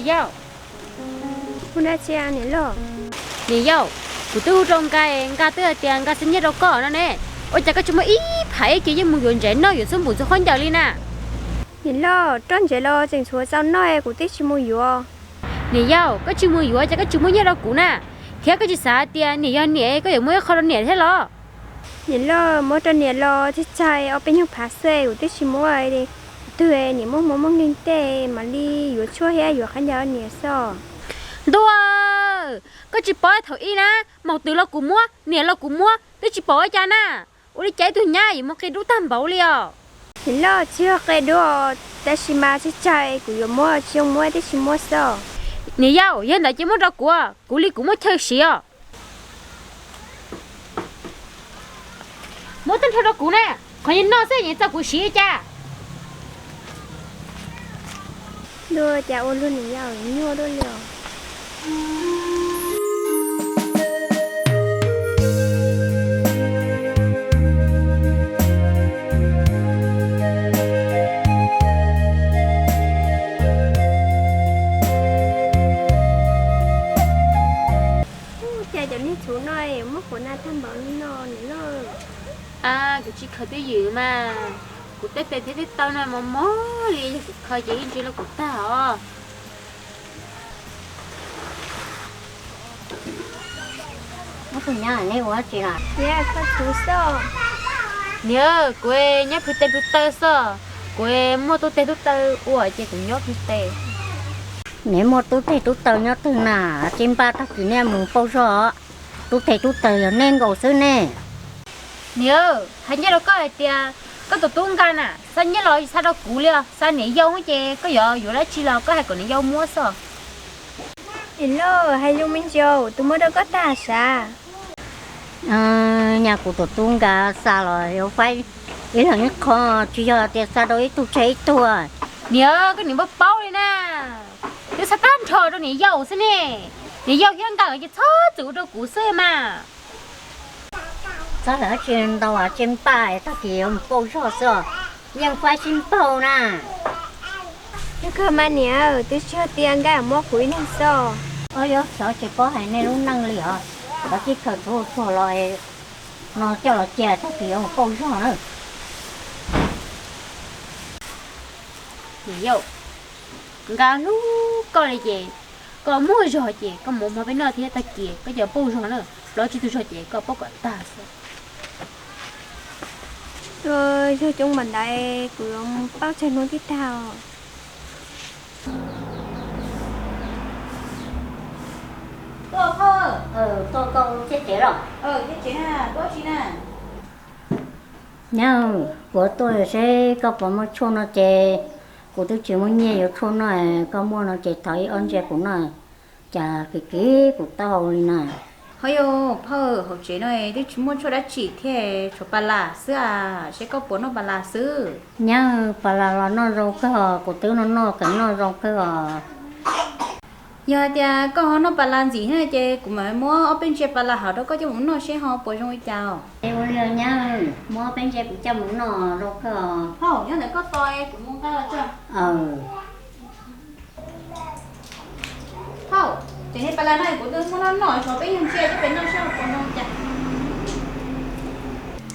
Yauj, hu dab tsi niam loj? Niam yau, kuv twb hu rau Nkaj, Nkaj twb hais tias Nkaj xa nyiaj rau koj no ne. Ua cas koj tsis muab ib phav ib kiag yeej mus yuav ntsev noj yuav txhua npum txhua qhov ncauj li na. Niam loj, roj ntsev los tseem tshuav txaus noj, kuv twb tsis mus yuav. Niam yau, koj tsis mus yuav ces koj tsis muab nyiaj rau kuv na, thiab koj tsis xav hais tias niam yog niam koj yuav muab ib qho rau niam thiab los? Niam loj, muab rau niam los tsis txhais ob peb nyuag phav xwb, kuv twb tsis muab. Twg niam muaj hmoo muaj nkeeg tej mam li yuav tshuaj thiab yuav qhov ncauj niam xwb. Ntuj, koj tsis pom thaum ub na, maum twm los kuv muab, niam los kuv muab, twb tsis pom ua cas na. Ua li cas ib tug nyab yuav muaj qia dub tag npaum li os? Niam loj, tsis yog qia dub, tab sis mas tsis txhais kuv yuav muab, tsis zoo muab twb tsis muab xwb. Niam yau, yog ntawd ces muab rau kuv, kuv li kuv muaj chaw siv os. Muab tag nrho rau kuv na, qhov yeej noj xwb yeej txaus kuv siv li cas. Ntuj, cas ua luag niam yau nyuaj dua li os. Ua cas cov niag txhuv no muaj quav na tag npaum li no niam loj? Kuv tsis khaws twj ywm mas, kuv tej tes thiab tej taw no mos mos li, yog kuv khaws ces ib ntsis los kuv tag os. Ub, tus nyab, neb ua dab tsi lawm? Niam, koj txhuv xwb. Niam, kuv nyob plhws tes plhws taw xwb, kuv muaj tub tes tub taw ua ces kuv nyob plhws tes. Neb muaj tub tes tub taw nyob twg na? Tsis npaj tag kis neb mus pauj zog, tub tes tub taw yog neb nkaus xwb ne. Niam, hais ncaj rau koj hais tias koj tus tub Nkaj na xa nyiaj los xa rau kuv li os, xa niam yau ces koj yuav yuav dab tsi los koj hais kom niam yau muab xwb. Niam loj, hais zoo me ntsis, tus muab rau koj tag sav. Nyaj kuv tus tub Nkaj xa los yuav faib ib leeg ib qho, tsis yog tias xa rau ib tug tseg ib tug. Niam, koj niam paub paub li na, twb xa tag nrho rau niam yau xwb ne. Niam yau thiab Nkaj ces txhob txwm ua rau kuv xwb mas. Txhob hais dab tsi ntau, tsis npaj tag kis yuav mus pauj zog xwb, yeej faib sib npaug na. Yog kawg mas niam, twb tsis yog tias Nkaj muab kuv ib leeg xwb. Ob, yog xyov tsis paub hais nej lub neej li os, xyov tib khaws txhuv txhuag los no coj los cia tag kis yuav mus pauj zog na. Niam yau, Nkaj hlub koj li ces koj muaj zog ces koj mus muab peb noj thiab, tag kis koj coj pauj zog na, plaub tsib tug zog ces koj pauj kom tag xwb. Zog coob npaum ntawd kuv yuav pauj tsawg hnub thiaj tag os? Tuaj koj, tuaj koj thiab tsev los? Nyab, kuv tuaj seb koj puas muaj tshuaj no ces, kuv twb tsis muaj nyiaj yuav tshuaj noj, koj muaj no ces thov ib ob ntsia kuv noj, cas kiv kiv kuv taub hau li na. Ho yog phauj, hauv tsev no twb tsis muaj tshuaj dab tsi thiab, tshuav pas las xwb as, seb koj puas noj pas las xwb. Nyab, pas las los noj zoo kawg os, kuv twb noj noj kawm noj zoo kawg os. Yog hais tias koj ho noj pas las ntxim thiab ces kuv mam muab ob peb ntsia pas las hauv rau koj coj mus noj seb ho puas zoo li cas. Ua li nyab, muab ob peb ntsia kuv coj mus noj zoo kawg os. Phauj, yog ntawd koj tos kuv mus nqa los tso. Phauj, cov niag pas las no kuv twb muab noj noj, tshuav peb nyuag ntsia coj pem noj seb puas zoo cas.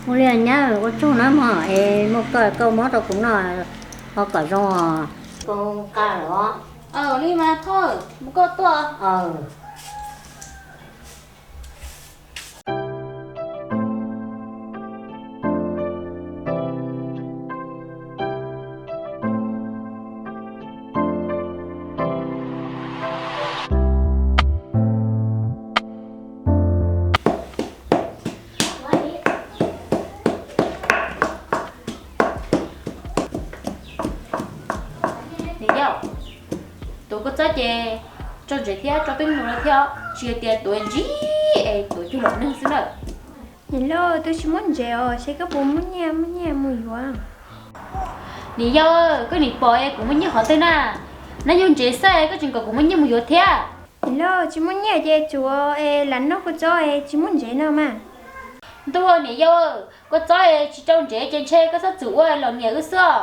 Ua li nyab, ua tsaug na mog, es muaj koj koj muab rau kuv noj ho kom zoo os. Koj nqa los. Li mas phauj, mus koj tuaj. Niam yau, tuav kua txob ces tso ntsev thiab tso peb mus no thiab, tsis hais tias tuav ntsib es tuav cuag los neeg xwb na. Niam loj, twb tsis muaj ntsev os, seb koj puas muaj nyiaj, muaj nyiaj mus yuav. Niam yau, koj nim pom es kuv muaj nyiaj qhov twg na? Nab yug ntsev xwb koj tseem kom kuv muaj nyiaj mus yuav thiab. Niam loj, tsis muaj nyiaj ces tsuav es lam noj kua txob es tsis muaj ntsev no mas. Ntuj, niam yau, kua txob tsis rau ntsev ces ntshe koj txhob txwm ua los niam wb xwb.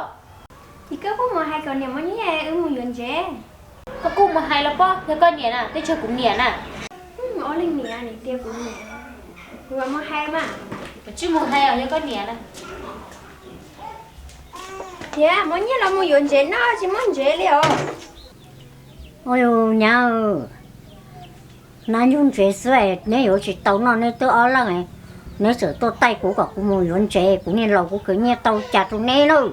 Ces koj puas mus hais kom niam muaj nyiaj wb mus yuav ntsev? Koj kuj mus hais los pob, yog koj niam na, teb chaws kuv niam na. Ob leeg niam, niam tias kuv niam, kuv mus hais mas. Kuv tsis mus hais os, yog koj niam na. Tias muab nyiaj los mus yuav ntsev noj, tsis muaj ntsev li os. Ua nyab, hnab nyuag ntsev xwb neb yuav tsis tau noj, neb twb ob leeg, neb txawm tuaj taij kuv kom kuv mus yuav ntsev, kuv niag laus kuv khwv nyiaj tau cas rau neb lauj.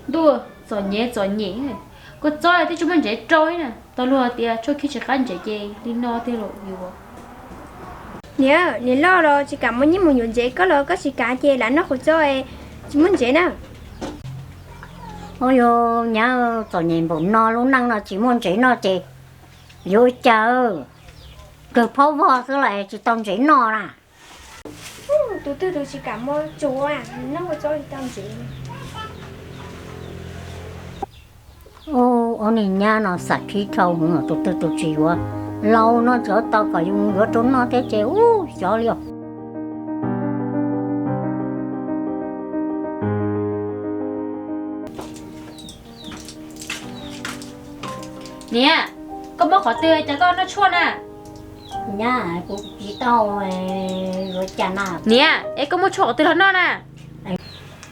Ntuj, txom nyem txom nyem, koj txob twb tsis muaj ntsev rau na, tau luag tias tshuaj khib tsis qab ntsev ces li no tiag los yuav. Niam, niam loj los tsis kam muab nyiaj mus yuav ntsev, koj los koj tsis kam ces lam noj qhov txob, tsis muaj ntsev na. Ua nyab, txom nyem npaum no lub neej no tsis muaj ntsev noj ces yuav ua cas, kawg phaub vog xwb los tsis tau ntsev noj na. Tus twg tus tsis kam muaj tsuav noj qhov txob tsis tau ntsev. Ob niag nyab no xam khib dhau, tus twg tus tsis yuav, laus no txawm tau kom yus yuav rau noj thiab ces ub xyov li os. Niam, koj muab qhov twg cov koj noj tshuaj na? Nyab, kuv tsis tau yuav cas na. Niam, es koj muab tshuaj qhov twg los noj na?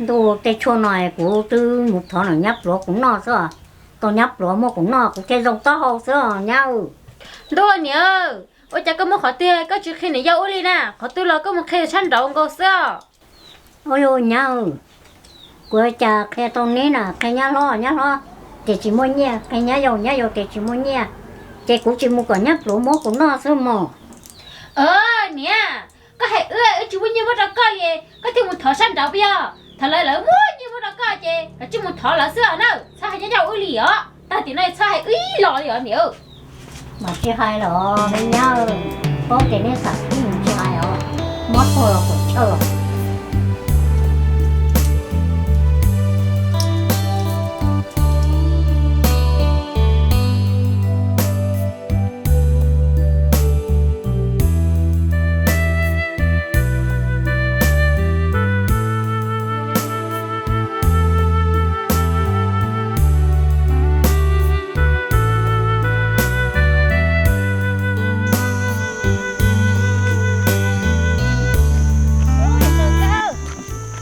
Ntuj, tej tshuaj no kuv twb mus thov niag nyab pluav kuv noj xwb. Tau nyab pluav muab kuv noj kuv thiaj zoo taub hau xwb nyab. Ntuj niam, ua cas koj muab qhov twg koj tsis qhia niam yau wb li na? Qhov twg los koj mus qhia sab nraud nkaus xwb os. Ua nyab, kuv ua cas qhia tau neb na, qhia nyab hlob, nyab hlob tias tsis muaj nyiaj, qhia nyab yau, nyab yau tias tsis muaj nyiaj, ces kuv tsis mus kom nyab pluav muab kuv noj xwb mog. Niam, koj hais wb, wb tsis muaj nyiaj muab rau koj li, koj thiaj mus thov sab nraud puas yog? Thov lawv, lawv muaj nyiaj muab rau koj ces koj tsis mus thov lawv xwb os na, txhob hais nyab yau wb li os, tag tim no txhob hais wb ib los li os niam. Mas tsis hais los me nyab, paub tias neb xam khib tsis hais os, mob tuag los puas chawj.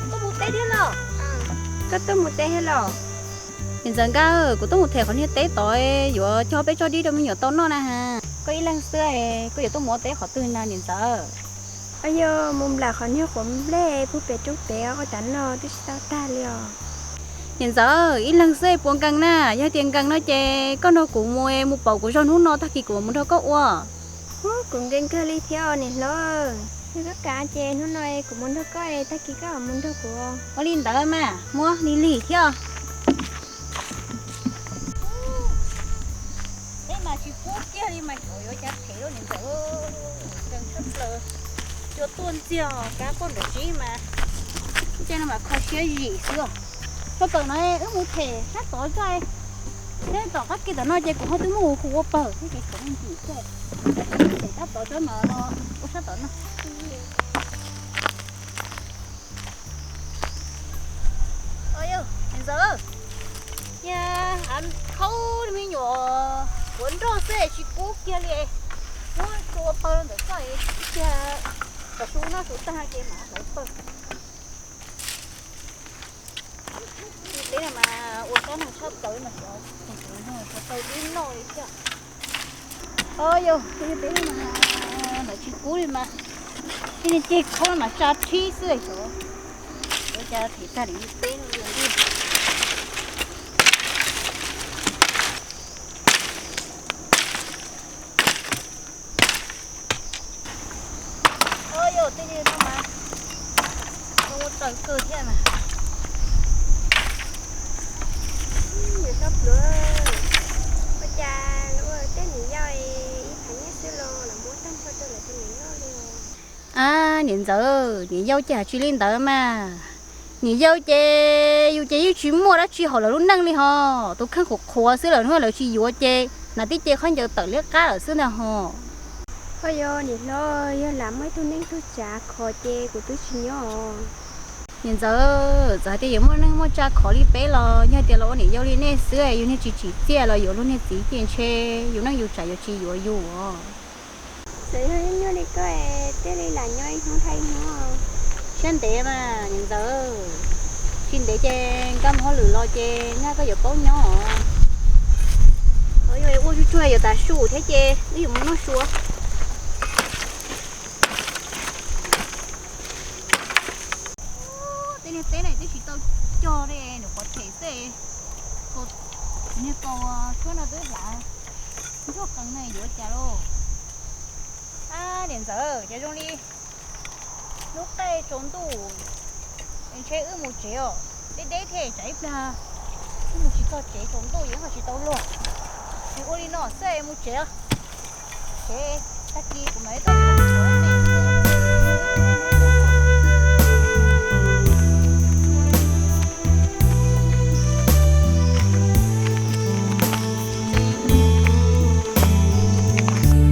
Koj mus teb thiab los? Koj tuaj mus teb thiab los? Niam ntxawm Nkaj, kuv tuaj mus them qhov niag teb tod, yuav coj peb tsob dib rau me nyuam tau noj na has. Koj ib leeg xwb, koj yuav tuaj mus ua teb qhov twg na niam ntxawm? Yog mus nplam qhov niag quav nplej puag pem roob pem ua tas no twb tsis tau tag li os. Niam ntxawm, ib leeg xwb puas nkees na? Yog tias nkees no ces koj nrog kuv mus, mus pauv kuv zog hnub no tag kis kuv mam mus nrog koj ua. Kuv nkees kawg li thiab niam hlob. Yog koj kam ces hnub no kuv mus nrog koj, tag kis koj mam mus nrog kuv. Ua li ntawd mas muab lig lig thiab. Teb mas tsis kub kiag li mas xyov yuav cas them lub niam ntxawm, nkees tshaj plaws. Cua tuaj ntxiag kab quaj nram tsib mas, tej no mas kho siab zim xwb. Sab tod no wb mus them sab tod tso, sab tom qab kev tom no ces kuv ho twb muab hu ua pawg thiab ces tshuav me ntsis xwb. Them sab tod tso mas ua sab tom no. Niam ntxawm, niag hav khaub me nyuam quav nroj xwb tsis kub kiag li. Muab tua pawg ntawm koj ib pliag, kom su noj su tag ces mam hlawv pawg. Teb no mas ua kab noog tshaj plaws mas xyov, xyov tau dib noj li thiab. Yog teb no mas lawv tsis kub li mas, tib niag ceg khaub mas tsa thib xwb xyov. Ua cas them tag li teb no li. Yog tej no mas ua raws kawg thiab mas. Niam sab pluav, ua cas ua tej niam yau ib phav nyiaj xwb los los muab tag nrho rau lawv tus niam loj li os. A, niam ntxawm, niam yau ces hais tsis li ntawd mas. Niam yau ces yus ces yeej tsis muaj dab tsi hauv lawv lub neej li ho. Tus kheej qhuav qhuav xwb lawm, lawv tsis yuav ces nas tib ce khaub ncaws tawm liab qab lawm xwb ntag ho. Ho yog niam hlob, yog lam muaj ib tug neej tug tsav kho ces kuv twb tsis nyob os. Niam ntxawm, txawm hais tias yuav muaj neej muaj tsa khov li peb los yog tias los ua niam yau li nej xwb, yus niag tsis tsim txiaj los yuav luag niag txiv ces ntshe yus neej yus tsav yuav tsis yuav yus os. Txawm yog ib nyuag li koj, tej li lam nyob ib hnub dhau ib hnub. Siab ntev mas niam ntxawm, tsis ntev ces nkag mus hauj lwm los ces nyaj koj yuav paub nyob os. Ua tsuag tsuag yuav tav su thiab ces wb yuav mus noj su. Tej niag teb no twb tsis tau cog li, nws qhuav them xwb. Niag kaus tshuab no twb hlav ntsuag qees no yuav cas lauj. Ab niam ntxawm, ces zoo li hnub qaij tsaus ntuj, ntshe wb mus tsev os. Deb deb thiab tsam ib pliag wb mus tsis txog tsev, tsaus ntuj ces wb ho tsis tau luag. Ces ua li no xwb, mus tsev os. Tsev, tag kis kuv mam li tuaj.